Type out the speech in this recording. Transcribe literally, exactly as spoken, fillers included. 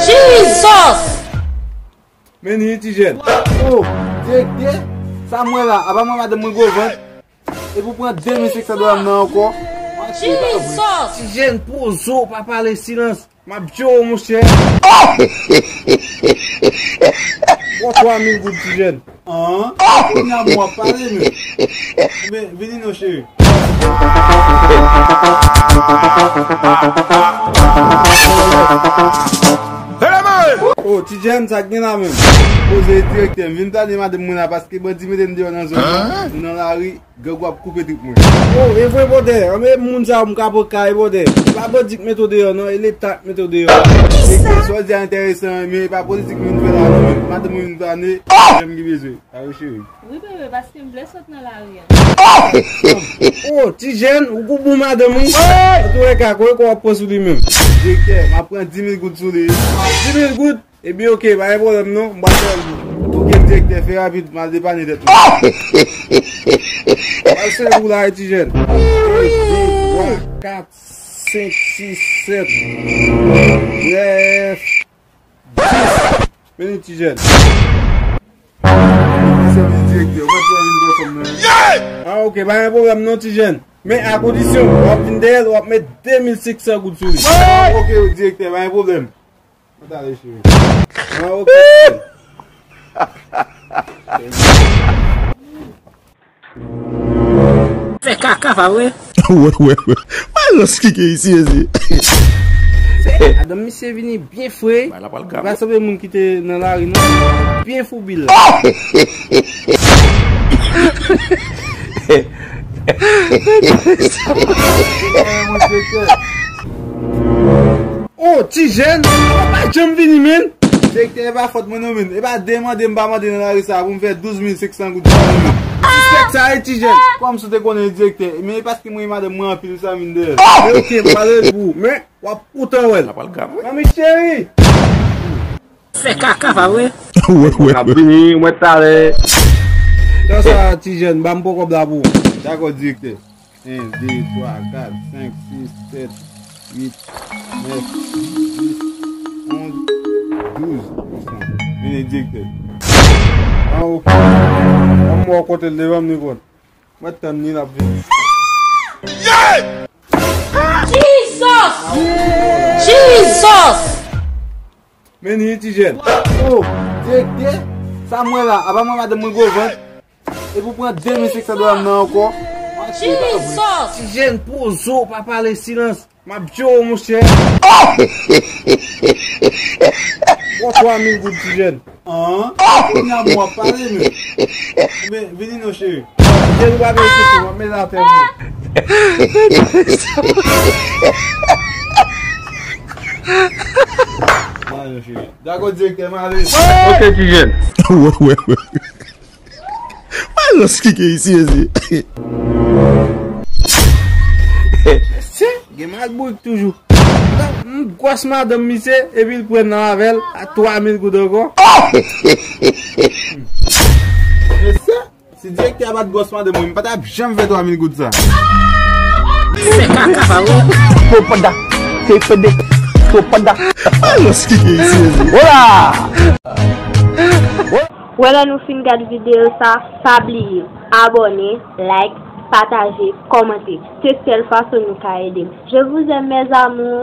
Jesus! Men ni ti jèn. Oh, direktè, sa m wè la, apa mwen madanm mwen gwo vant. Epi w pran de mil senk san dola m nan ankò. Jesus! Ti jèn, poze w, pa pale, silans. M ap tchwe w, monchè. Pran twa mil goud, ti jèn. An? Kounye a m w ap pale, men. Men, vini non, cheri. Oh, ti jèn, sa k gen la menm? Poze direktè m. Vin plane madanm mwen la, paske bandi mete m deyò nan zòn nan. Nou nan lari. Grangou ap koupe trip mwen. Oh, e vre, bòdè. Anben, moun sa yo m ka pran kay, bòdè. E pa bandi k mete w deyò, non. E Leta k mete w deyò. Direktè, sa w di a enteresan, men e pa politik mwen vin fè la, non, men madanm mwen vin plane. Jan m gen bezwen. A wi, cheri. Wi, bebe, paske m vle sot nan lari a. Oh, ti jèn, ou gou bon madanm ou. Antouleka, kote kò w ap pran sou li menm? Direktè, m ap pran dis mil goud sou li. Dis mil goud? Ebyen, oke, pa gen pwoblèm non, m pral fè l pou ou. Oke, direktè, fè rapid, m al depanne tèt mwen. M al sere pou la, ti jèn. De, twa, kat, senk, sis, sèt, nèf, dis. Men li, ti jèn. Sèvis direktè, ou mèt fè vin bò kòm nan. Ah, oke, pa gen pwoblèm non, ti jèn. Men a kondisyon, w ap vin dèyè l, w ap met de mil senk san goud sou li. Ah, oke, direktè, pa gen pwoblèm. Mwen t ale, cheri. Ah, ok. Fè kaka, pa vre? Wè, wè, wè. Wè rans ki gen isi, mezye. Madanm misye vini byen fre. Bay la pral grave. Pa sanble moun ki te nan lari, non. Byen fou bil la. Oh, ti jèn, pa janm vini, menn. Direktè, e pa fòt mwen non, menn. E pa de mande m pa mande nan lari sa a pou m fè douz mil senk san goud sa non, menn. Ti sèk sa e, ti jèn. Kòmsi w te konnen direktè, men e paske mwen e madanm mwen anpil sa m vin dèyè l. Men ok, m pale pou ou, men w ap poutan wè l. Manmi cheri. Fè kaka, pa vre? Wè, wè, wè. N ap vini, mwen talè. Tan sa, ti jèn, ban m pran kòb la pou ou. Dakò, direktè. En, de, twa, kat, senk, sis, sèt, uit, nèf, dis, onz, douz. Vini, direktè. Ah, ok. Ban m wè kote l devan m, li konn. Mwen tann li, l ap vini. Jesus! Jesus! Men ni ti jèn. Oh, direktè, sa m wè la, apa mwen madanm mwen gwo vant. Epi w pran de mil senk san dola m nan ankò. Jesus! Ti jèn, poze w, pa pale, silans. M ap tchwe w, monchè. Pran twa mil goud, ti jèn. An? Kounye a m w ap pale, men. Men, vini non, cheri. Jèn, ou pa vle soti, w ap met atè, mwen. Dakò, direktè, m ale. Ok, ti jèn. Wè, wè, wè. Wè rans ki gen isi, mezye. Mesye, gen mal bourik toujou. M gwòs madanm misye, epi l pran nan avè l a twa mil goud ankò. Mesye, si direktè a pa t gwòs madanm mwen, m pa t ap janm fè twa mil goud sa. Se kaka pa ou. Pwopada. Se pede. Pwopada. Wè rans ki gen isi, mezye. Wola! Wè lè nou fin gad videyo sa, pa bliye abòne, like, pataje, kòmante. Se sèl fason nou ka ede m. Je vous aime, mes amours.